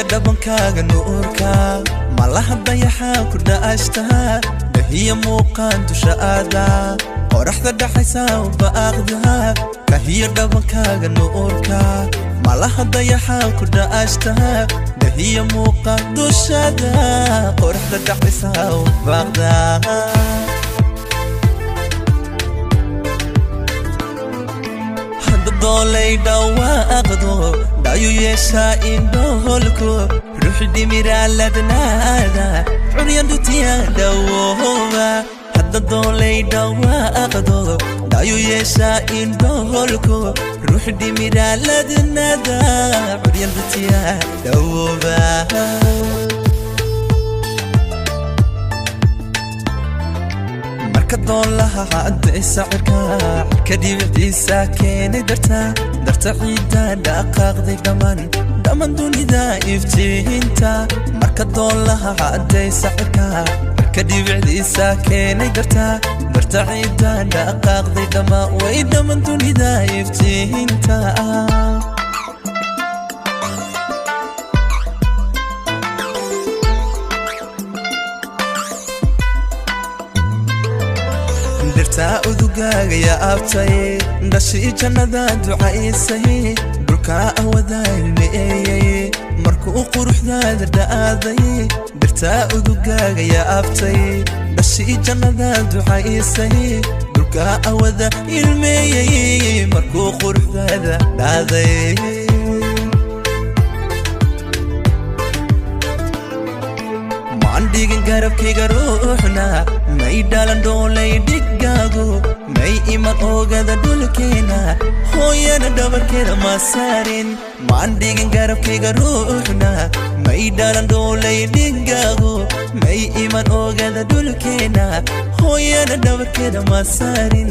Kahiya dhabankaaga nuurka, malaha dayaxa ku dha'ashtaha, dahiya muuqaan dusha aada, qoraxda dhaxaysa u baaqdaha. Kahiya dhabankaaga nuurka, malaha dayaxa ku dha'ashtaha, dahiya muuqaan dushada, qoraxda dhaxaysa u baaqdaha. Doolay dhawaaqdo, dhayu yeeshaa indhoholku, ruuxi dhimiraaladnaada, curyan dhutiya dhawooba. Hadda doolay dhawaaqdo, dhayu yeeshaa indhoholku, ruuxi dhimiraaladnaada, curyan dhutiya dhawooba. Marka doolaha caddaysa cirka, cirka dhibiciisa keenay darta, darta ciidda dhaqaaqday dhammaan, dhammaan dunida iftiinta. Marka doolaha caddaysa cirka, cirka dhibicdiisa keenay darta, darta ciidda dhaqaaqday dhammaan, way dhammaan dunida iftiinta. Dhirtaa udugaaga yaabtay, dhashii jannada ducaysay, dhulkaa awada ilmeeyey markuu quruxdaada dha'aaday. Dhirtaa udugaaga yaabtay, dhashii jannada ducaysay, dhulkaa awada ilmeeyey markuu quruxdaada dhaaday. Maan dhigin garabkayga ruuxna, may dhalan dhoolay dhigaagu, may iman oogada dhulkeena, hooyana dhabarkeeda ma saarin. Maan dhigin garabkayga ruuxna, may dhalan dhoolay dhigaagu, may iman oogada dhulkeena, hooyana dhabarkeeda ma saarin.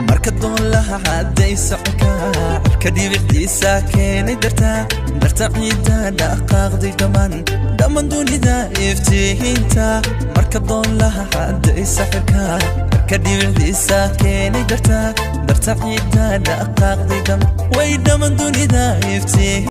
Marka doolaha caddaysa cirka, cirka dhibicdiisa keenay darta, darta ciidda dhaqaaqday dhammaan, dhammaan dunida iftiinta. Marka doolaha caddaysa cirka, cirka dhibicdiisa keenay darta, darta ciidda dhaqaaqday dhammaan, way dhammaan dunida iftiin.